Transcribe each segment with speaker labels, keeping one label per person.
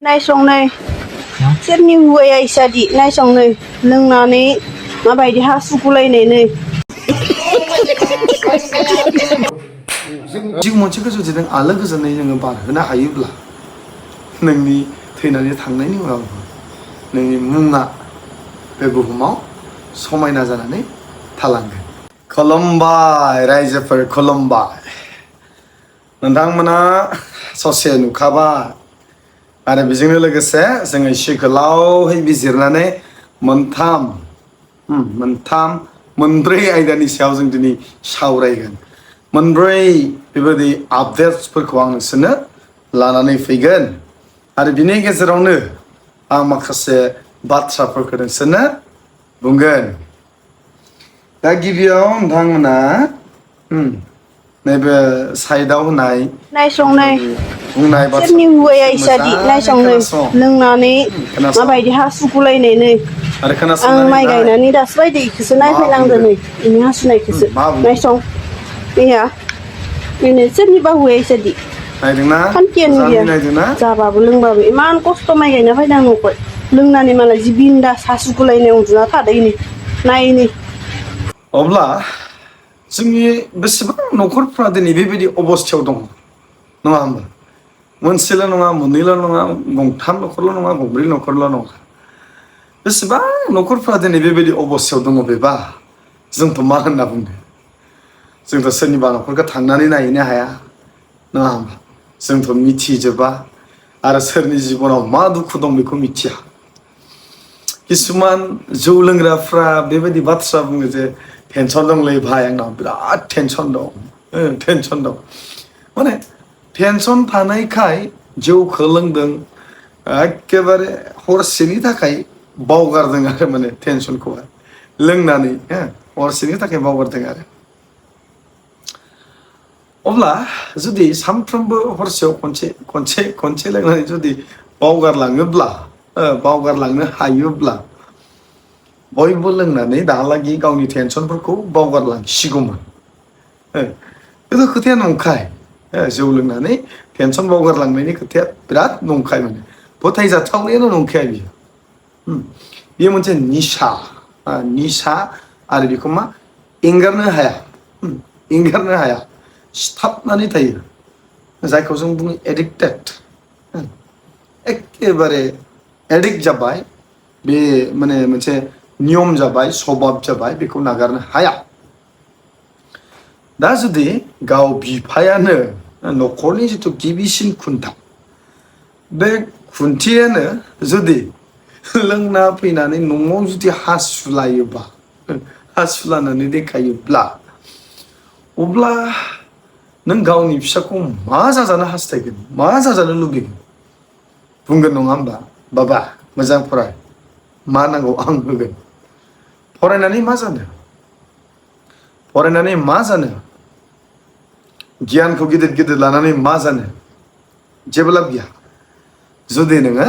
Speaker 1: नायसंनै सोरनि हौवाया इसादि नायसंनै लोंनानै माबायदि हासुगुलायनाय नै
Speaker 2: जिउ मोनसेखौ जुदि नों आलो गोजोनै जोङो बारहोनो हायोब्ला नोंनि थैनानै थांनायनि उनावबो नोंनि मुङा बे बुहुमाव समायना जानानै थालांगोन। खुलुमबाय रायजोफोर, खुलुमबाय। नोंथांमोना ससे नुखाबाय आरो बेजोंनो लोगोसे जोङो एसे गोलावहै बिजिरनानै मोनब्रै आयदानि सायाव जों दिनै सावरायगोन। मोनब्रै बेबायदि आपडेट्सफोरखौ आं नोंसोरनो लानानै फैगोन आरो बिनि गेजेरावनो आं माखासे बाथ्राफोरखौ नोंसोरनो बुंगोन। दा गिबियाव नोंथांमोना नैबे साइडआव होनाय
Speaker 1: नायसंनै
Speaker 2: बुंनाय
Speaker 1: सोरनि हौवाया
Speaker 2: बाथ्राफोरखौ
Speaker 1: इसादि
Speaker 2: मोजाङै
Speaker 1: नायसंनै
Speaker 2: खोनासं
Speaker 1: लोंनानै
Speaker 2: खोनासं
Speaker 1: माबायदि हासुगुलायनाय नै
Speaker 2: आरो
Speaker 1: आं
Speaker 2: खोनासंनानै
Speaker 1: माइ
Speaker 2: नाय
Speaker 1: गायनानै दासो बायदो इखौसो
Speaker 2: मा
Speaker 1: नायफैलांदो
Speaker 2: बुंदों
Speaker 1: नै इनि हासुनायखौसो
Speaker 2: मा बुंदों
Speaker 1: नायसं गैया बेनो सोरनिबा हौवाया इसादि
Speaker 2: नायदोंना
Speaker 1: खान्थियानो
Speaker 2: मोजाङै
Speaker 1: गैया
Speaker 2: नायदोंना
Speaker 1: जाबाबो लोंबाबो इमान खस्थ' माइ गायना फैदों न'खौ लोंनानै मालाय जि बिन्दास हासुगुलायनाय उन्दुना थादो इनै नाय इनै
Speaker 2: अब्ला जोंनि बेसेबां न'खरफ्रा दिनै बेबायदि अबस्थायाव दङ नङा होमबा? मोनसेल' नङा, मोननैल' नङा, गंथाम न'खरल' नङा, गंब्रै न'खरल' नङा, बेसेबां न'खरफ्रा दिनै बेबायदि अबस्थायाव दङ बेबा जोंथ' मा होनना बुंनो? जोंथ' सोरनिबा न'खरखौ थांनानै नायहैनो हाया नङा होमबा? जोंथ' मिथिजोबा आरो सोरनि जिबनाव मा दुखु दं बेखौ मिथिया। किसुमान जौ लोंग्राफ्रा बेबायदि बाथ्रा बुङो जे टेनसन दंलै भाइ, आंनाव बिराद टेनसन दं, टेनसन दं। माने टेनसन थानायखाय जौखौ लोंदों, एखेबारे हरसेनि थाखाय बावगारदों आरो माने टेनसनखौहाय लोंनानै हरसेनि थाखाय बावगारदों आरो। अब्ला जुदि सानफ्रोमबो हरसेयाव खनसे लोंनानै जुदि बावगारलांनो हायोब्ला बयबो लोंनानै दाहालागि गावनि टेनसनफोरखौ बावगारलांसिगौमोन। बेथ' खोथाया नंखाय। जौ लोंनानै टेनसन बावगारलांनायनि खोथाया बिराद नंखाय, माने फोथायजाथावनायानो नंखाया बियो। बेयो मोनसे निसा आरो बेखौ मा एंगारनो हाया, सिथाबनानै थायो, जायखौ जों बुङो एडिक्टेड। एखेबारे एडिक्ट जाबाय, बे माने मोनसे नियम जाबाय, सभाब जाबाय, बेखौ नागारनो हाया। दा जुदि गाव बिफायानो न'खरनि जिथु गिबिसिन खुन्था, बे खुन्थियानो जुदि लोंना फैनानै न'आव जुदि हासुलानानै देखायोब्ला अब्ला नों गावनि फिसाखौ मा जाजानो हास्थायगोन, मा जाजानो लुबैगोन? बुंगोन नङा होमबा, बाबा मोजां फराय, मा नांगौ आं होगोन। फरायनानै मा जानो? गियानखौ गिदिर गिदिर लानानै मा जानो? जेबो लाब गैया। जुदि नोङो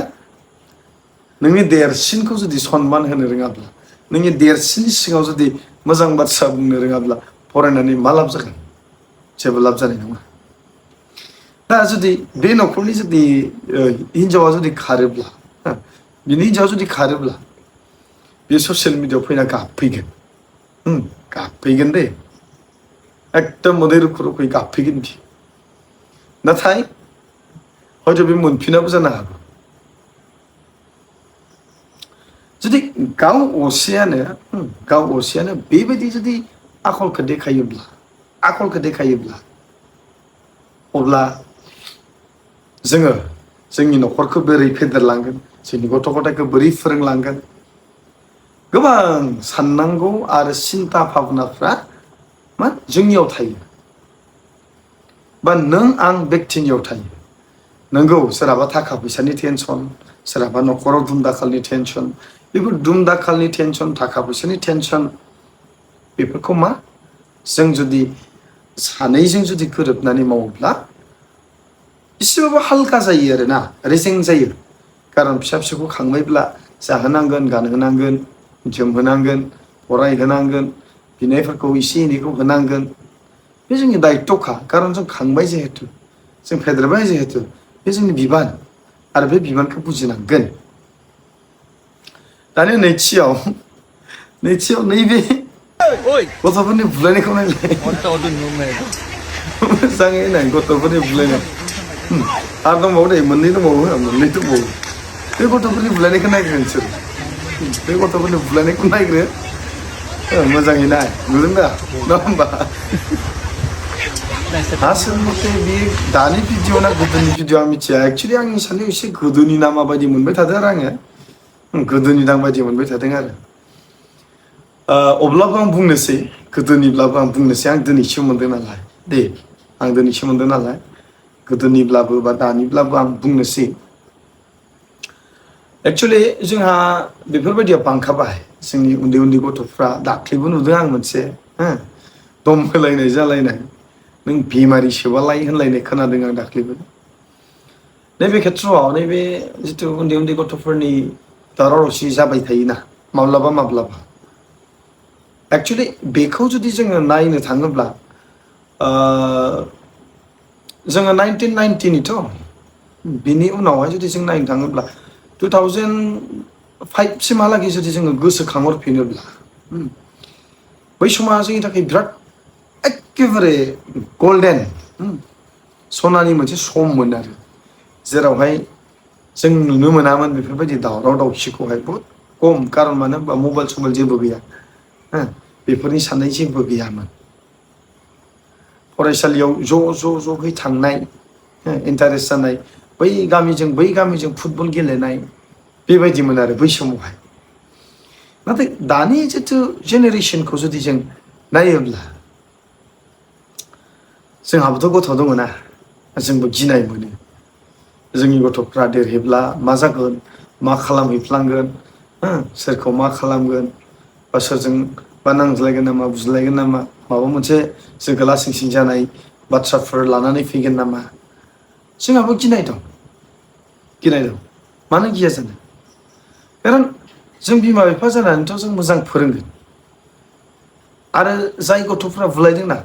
Speaker 2: नोंनि देरसिनखौ जुदि सनमान होनो रोङाब्ला, नोंनि देरसिननि सिगाङाव जुदि मोजां बाथ्रा बुंनो रोङाब्ला, फरायनानै मा लाब जागोन? जेबो लाब जानाय नङा। दा जुदि बे न'खरनि जुदि हिनजावा जुदि खारोब्ला, बे ससियेल मिडियायाव फैना गाबफैगोन दे, एकदम मोदै रुखु रुखुयै गाबफैगोन बियो। नाथाय हयथ' बे मोनफिनाबो जानो हागौ। जुदि गाव असेयानो बेबायदि जुदि आखलखौ देखायोब्ला अब्ला जोङो जोंनि न'खरखौ बोरै फेदेरलांगोन, जोंनि गथ' गथायखौ बोरै फोरोंलांगोन? गोबां साननांगौ आरो सिन्था भाबनाफ्रा जोंनियाव थायो, बा नों आं बेक्तिनियाव थायो। नंगौ, सोरहाबा थाखा फैसानि टेनसन, सोरहाबा न'खराव दुम-दाखालनि टेनसन। बेफोर दुम-दाखालनि टेनसन, थाखा फैसानि टेनसन, बेफोरखौ जों जुदि सानैजों जुदि गोरोबनानै मावोब्ला एसेबाबो हालका जायो आरोना, रेजें जायो। खारन फिसा फिसौखौ खांबायब्ला जाहोनांगोन, गानहोनांगोन, जोमहोनांगोन, फरायहोनांगोन, बिनायफोरखौ एसे एनैखौ होनांगोन। बे जोंनि दायथ'खा, खारन जों खांबाय जिहेथु, जों फेदेरबाय जिहेथु, बे जोंनि बिबान आरो बे बिबानखौ बुजिनांगोन दानिया नैथियाव नैबे गथ'फोरनि बुलायनायखौ नायलाय मोजाङै नाय गथ'फोरनि बुलायनाय आरो दंबावो दे मोननै दंबावो बे गथ'फोरनि बुलायनायखौ नायग्रो नोंसोर बे गथ'फोरनि बुलायनायखौ नायग्रो मोजाङै नाय नुदों दा नङा होमबा आसलमथे बे दानि भिडिअ ना गोदोनि भिडिअ आं मिथिया एक्चुअलि आंनि साननायाव एसे गोदोनि नामा बायदि मोनबाय थादों आरो आङो गोदोनि दां बायदि मोनबाय थादों आरो अब्लाबो आं बुंनोसै गोदोनिब्लाबो आं बुंनोसै आं दिनैसो मोनदों नालाय दे आं दिनैसो मोनदों नालाय गोदोनिब्लाबो बा दानिब्लाबो आं बुंनोसै एक्चुअलि जोंहा बेफोरबायदिया बांखाबाय जोंनि उन्दै उन्दै गथ'फ्रा दाख्लैबो नुदों आं मोनसे दम होलायनाय जालायनाय नों बेमारिसोबालाय होनलायनाय खोनादों आं दाख्लैबो नैबे खेथ्रआव नैबे जिथु उन्दै उन्दै गथ'फोरनि दावराव दावसि जाबाय थायोना माब्लाबा एक्चुअलि बेखौ जुदि जोङो नायनो थाङोब्ला जोङो 1990निथ' बिनि उनावहाय जुदि जों नायनो थाङोब्ला 2005 सिमहालागै जुदि जोङो गोसोखांहरफिनोब्ला बै समा जोंनि थाखाय बिराद एखेबारे गल्डेन सनानि मोनसे सममोन आरो जेरावहाय जों नुनो मोनामोन बेफोरबायदि दावराव दावसिखौहाय बहुद खम खारन मानो होनबा मबाइल सबाइल जेबो गैया बेफोरनि साननाय जेबो गैयामोन फरायसालियाव ज'है थांनाय इन्टारेस्ट जानाय बै गामिजों फुटबल गेलेनाय बेबायदिमोन आरो बै समावहाय नाथाय दानि जिथु जेनेरेसनखौ जुदि जों नायोब्ला जोंहाबोथ' गथ' दङ ना जोंबो गिनाय मोनो जोंनि गथ'फ्रा देरहैब्ला मा जागोन मा खालामहैफ्लांगोन सोरखौ मा खालामगोन बा सोरजों बा नांज्लायगोन नामा बुज्लायगोन नामा माबा मोनसे जोगोला सिंसिं जानाय बाथ्राफोर लानानै फैगोन नामा जोंहाबो गिनाय दं मानो गिया जानो खारन जों बिमा बिफा जानानैथ' जों मोजां फोरोंगोन आरो जाय गथ'फ्रा बुलायदोंना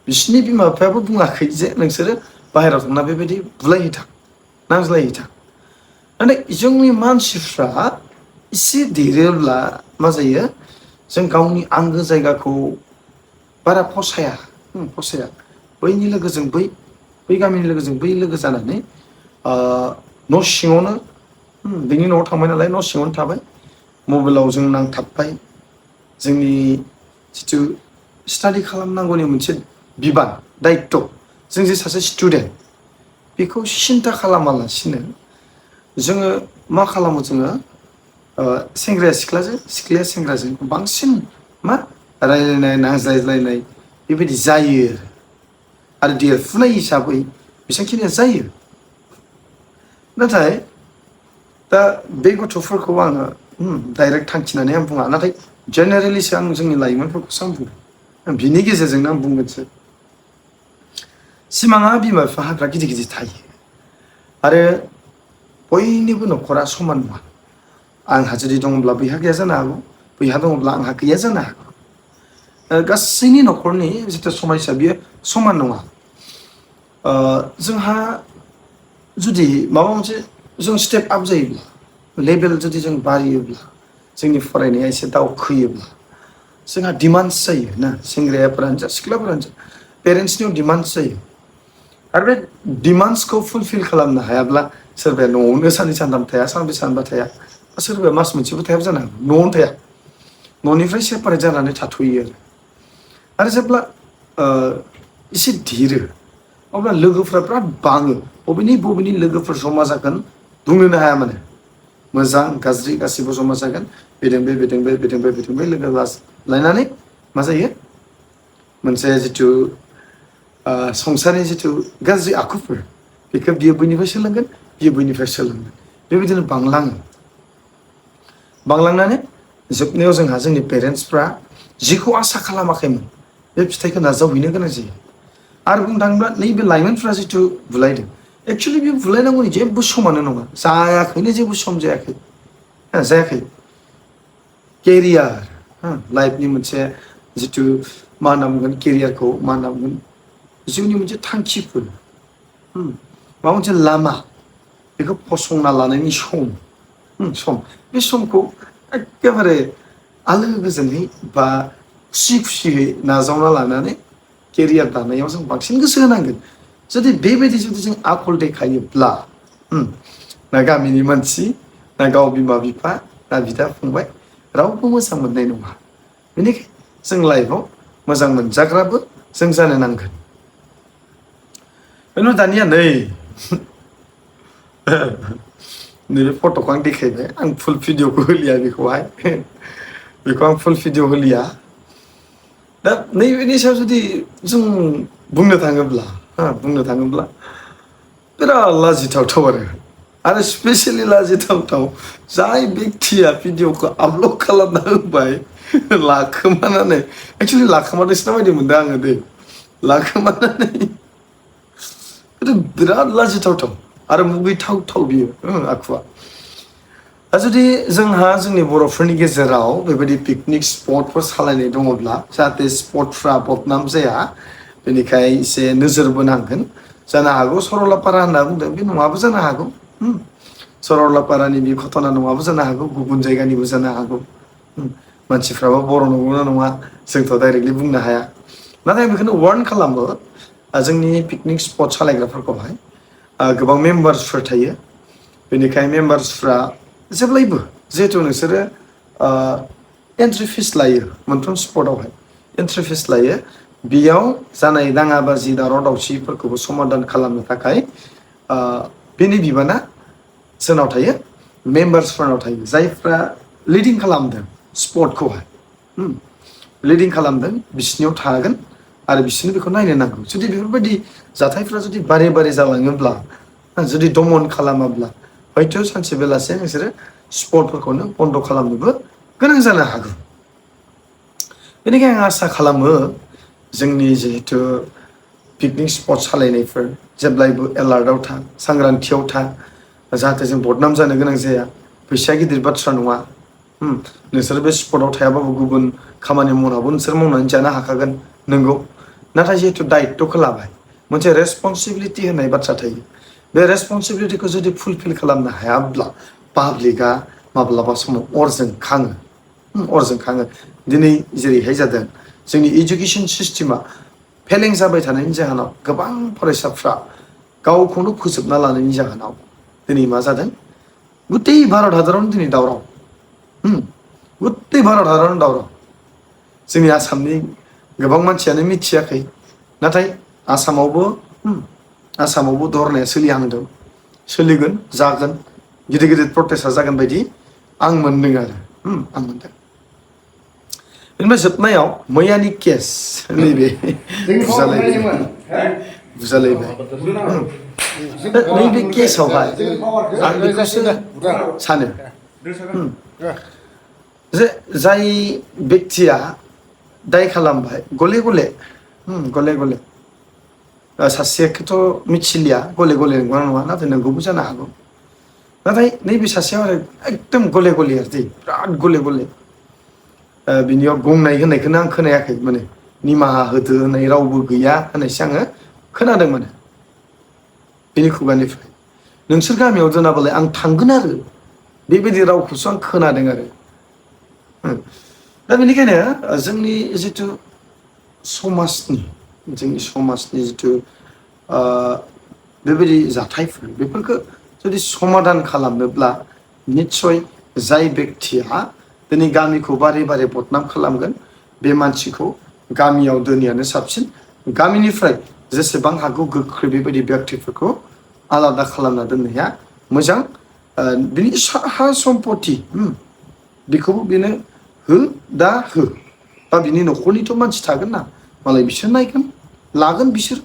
Speaker 2: बिसोरनि बिमा बिफायाबो बुङाखै जे नोंसोरो बाहेरायाव थांना बेबायदि बुलायहैथां नांज्लायहैथां नाथाय जोंनि मानसिफ्रा एसे देरोब्ला मा जायो जों गावनि आंगो जायगाखौ बारा फसाया बैनि लोगोजों बै गामिनि लोगोजों बै लोगो जानानै न' सिङावनो बेनि न'आव थांबाय नालाय न' सिङावनो थाबाय मबाइलाव जों नांथाबबाय जोंनि जिथु स्टाडि खालामनांगौनि मोनसे बिबान दायित्व जों जे सासे स्टुडेन्ट बेखौ सिन्था खालामालासिनो जोङो मा खालामो जोङो सेंग्राया सिख्लाया सेंग्राजों बांसिन मा रायलायनाय नांज्लायज्लायनाय बेबायदि जायो आरो देरफुनाय हिसाबै बेसेबांखिनिया जायो नाथाय दा बे गथ'फोरखौ आङो डाइरेक्ट थांखिनानै आं बुङा नाथाय जेनेरेलिसो आं जोंनि लाइमोनफोरखौसो आं बुङो बिनि गेजेरजोंनो आं बुंगोनसो सिमाङा बिमा बिफा हाग्रा गिदिर थायो आरो बयनिबो न'खरा समान नङा आंहा जुदि दङब्ला बैहा गैया जानो हागौ बैहा दङब्ला आंहा गैया जानो हागौ गासैनि न'खरनि जिथु समयसा बियो समान नङा जोंहा जुदि माबा मोनसे जों स्टेप आप जायोब्ला लेभेल जुदि जों बारियोब्ला जोंनि फरायनाया एसे दावखोयोब्ला जोंहा डिमान्ड्स जायो ना सेंग्रायाफोरानो जा सिख्लाफोरानो जा पेरेन्ट्सनियाव डिमान्ड्स जायो आरो बे डिमान्ड्सखौ फुलफिल खालामनो हायाब्ला सोरबाया न'आवनो साननै सानथाम थाया सानब्रै सानबा थाया सोरबाया मास मोनसेबो थायाबो जानो हागौ न'आवनो थाया न'निफ्राय सेपारेट जानानै थाथ'यो आरो जेब्ला एसे देरो अब्ला लोगोफ्रा बिराद बाङो बबेनि लोगोफोर जमा जागोन बुंनोनो हाया माने मोजां गाज्रि गासिबो जमा जागोन बेदों बे लोगो लालायनानै मा जायो मोनसे जिथु संसारनि जिथु गाज्रि आखुफोर बेखौ बियो बैनिफ्राय सोलोंगोन बियो बैनिफ्राय सोलोंगोन बेबायदिनो बांलांनानै जोबनायाव जोंहा जोंनि पेरेन्टसफ्रा जिखौ आसा खालामाखैमोन बे फिथाइखौ नाजावहैनो गोनां जायो आरो बुंनो थाङोब्ला नैबे लाइमोनफ्रा जिथु बुलायदों एक्चुअलि बे बुलायनांगौनि जेबो समानो नङा जायाखैनो जेबो सम जायाखै केरियार लाइफनि मोनसे जिथु मा होनना बुंगोन केरियारखौ मा होनना बुंगोन जिउनि मोनसे थांखिफोर माबा मोनसे लामा बेखौ फसंना लानायनि सम बे समखौ एखेबारे आलो गोजोनै बा खुसि खुसियै नाजावना लानानै केरियार दानायाव जों बांसिन गोसो होनांगोन जुदि बेबायदि जुदि जों आखल देखायोब्ला ना गामिनि मानसि ना गाव बिमा बिफा ना बिदा फंबाय रावबो मोजां मोननाय नङा बेनिखायनो जों लाइफआव मोजां मोनजाग्राबो जों जानो नांगोन बेनो दानिया नै नैबे फट'खौ आं देखायबाय आं फुल भिडिअखौ होलिया बेखौ आं फुल भिडिअ होलिया दा नैबेनि सायाव जुदि जों बुंनो थाङोब्ला बिराद लाजिथावथाव आरो स्पेसियेलि लाजिथावथाव जाय बेक्तिया भिडिअखौ आपल'ड खालामना होबाय लाखोमानानै एक्सुवेलि लाखोमादोंसो ना बायदि मोनदों आङो दै लाखोमानानै बिराद लाजिथावथाव आरो मुगैथावथाव बियो आखुआ दा जुदि जोंहा जोंनि बर'फोरनि गेजेराव बेबायदि पिकनिक स्पटफोर सालायनाय दङब्ला जाहाथे स्पटफ्रा बदनाम जाया बेनिखाय एसे नोजोर बोनांगोन जानो हागौ सरलपारा होनना बुंदों बे नङाबो जानो हागौ सरलपारानि बे घटना नङाबो जानो हागौ गुबुन जायगानिबो जानो हागौ मानसिफ्राबो बर' नंगौना नङा जोंथ' डाइरेक्टलि बुंनो हाया नाथाय बेखौनो वार्न खालामो जोंनि पिकनिक स्पट सालायग्राफोरखौहाय गोबां मेम्बार्सफोर थायो बेनिखायनो मेम्बार्सफ्रा जेब्लायबो जिहेथु नोंसोरो एन्ट्रि फिस लायो मोनफ्रोम स्पटआवहाय एन्ट्रि फिस लायो बेयाव जानाय दाङाबाजि दावराव दावसिफोरखौबो समाधान खालामनो थाखाय बेनि बिबाना सोरनाव थायो मेम्बार्सफोरनाव थायो जायफ्रा लिडिं खालामदों स्पटखौहाय लिडिं खालामदों बिसोरनियाव थागोन आरो बिसोरनो बेखौ नायनो नांगौ जुदि बेफोरबायदि जाथायफ्रा जुदि बारे बारे जालाङोब्ला जुदि दमन खालामाब्ला हयथ' सानसे बेलासे नोंसोरो स्पटफोरखौनो बन्द' खालामनोबो गोनां जानो हागौ बेनिखायनो आं आसा खालामो जोंनि जिहेथु पिकनिक स्पट सालायनायफोर जेब्लायबो एलार्टआव था सांग्रांथियाव था जाहाथे जों बदनाम जानो गोनां जाया फैसाया गिदिर बाथ्रा नङा नोंसोर बे स्पटआव थायाबाबो गुबुन खामानि मावनाबो नोंसोर मावनानै जानो हाखागोन नंगौ नाथाय जिहेतु दायित्वखौ लाबाय मोनसे रेसपन्सिबिलिटि होननाय बाथ्रा थायो बे रेसपन्सिबिलिटिखौ जुदि फुलफिल खालामनो हायाब्ला पाब्लिकआ माब्लाबा समाव अरजों खाङो दिनै जेरैहाय जादों जोंनि इडुकेसन सिस्टेमा फेलें जाबाय थानायनि जाहोनाव गोबां फरायसाफ्रा गावखौनो फोजोबना लानायनि जाहोनाव दिनै मा जादों गुतै भारत हादरावनो दिनै दावराव गुतै भारत हादरावनो दावराव जोंनि आसामनि गोबां मानसियानो मिथियाखै नाथाय आसामावबो धरनाया सोलिहांदों सोलिगोन जागोन गिदिर गिदिर प्रटेस्टआ जागोन बायदि आं मोनदों आरो आं मोनदों बेनिफ्राय जोबनायाव मैयानि केस नैबे बुजालायबाय नैबे केसावहाय आं बेखौसो सानो जे जाय बेक्तिया दाय खालामबाय गले गले सासेखौथ' मिथिलिया गले गले नंगौना नङा नाथाय नंगौबो जानो हागौ नाथाय नैबे सासेयाव आरो एकदम गले गले आरो बिराद गले गले बिनियाव गंनाय होननायखौनो आं खोनायाखै माने निमाहा होदो होननाय रावबो गैया होननायसो आङो खोनादों माने बिनि खुगानिफ्राय नोंसोर गामियाव दोनाबालाय आं थांगोन आरो बेबायदि रावखौसो आं खोनादों आरो दा बेनिखायनो जोंनि जिथु समाजनि जिथु बेबायदि जाथायफोर बेफोरखौ जुदि समाधान खालामनोब्ला निस्सय जाय बेक्तिया दिनै गामिखौ बारे बारे बदनाम खालामगोन बे मानसिखौ गामियाव दोनैयानो साबसिन गामिनिफ्राय जेसेबां हागौ गोख्रै बेबायदि बेक्तिफोरखौ आलादा खालामना दोननाया मोजां बिनि हा सम्पति बेखौबो बेनो हो बा बिनि न'खरनिथ' मानसि थागोन ना मालाय बिसोर नायगोन लागोन बिसोर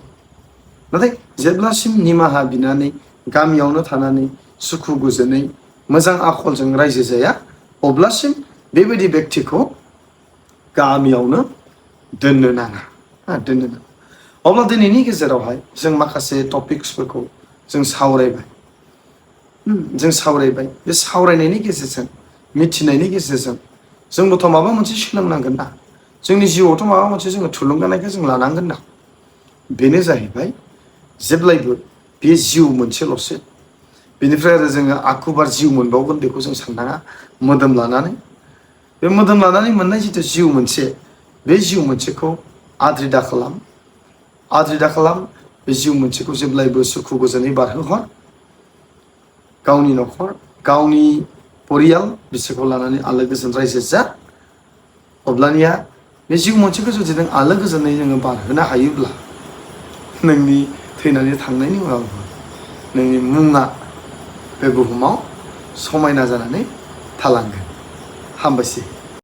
Speaker 2: नाथाय जेब्लासिम निमाहा बिनानै गामियावनो थानानै सुखु गोजोनै मोजां आखलजों रायजो जाया अब्लासिम बेबायदि बेक्तिखौ गामियावनो दोननो नाङा अब्ला दिनैनि गेजेरावहाय जों माखासे टपिक्सफोरखौ जों सावरायबाय बे सावरायनायनि गेजेरजों मिथिनायनि गेजेरजों जोंबोथ' माबा मोनसे सोलोंनांगोन ना जोंनि जिउआवथ' माबा मोनसे जोङो थुलुंगानायखौ जों लानांगोन ना बेनो जाहैबाय जेब्लायबो बे जिउ मोनसेल'सो बेनिफ्राय आरो जोङो आखुबार जिउ मोनबावगोन बेखौ जों साननाङा मोदोम लानानै बे मोदोम लानानै मोननाय जिथु जिउ मोनसे बे जिउ मोनसेखौ आद्रि दा खालाम बे जिउ मोनसेखौ जेब्लायबो सुखु गोजोनै बारहोहर गावनि न'खर गावनि परियाल बिसोरखौ लानानै आलो गोजोन रायजो जा अब्लानिया बे जिउ मोनसेखौ जुदि नों आलो गोजोनै जोङो बारहोनो हायोब्ला नोंनि थैनानै थांनायनि उनाव नोंनि मुङा बे बुहुमाव समायना जानानै थालांगोन हामबायसै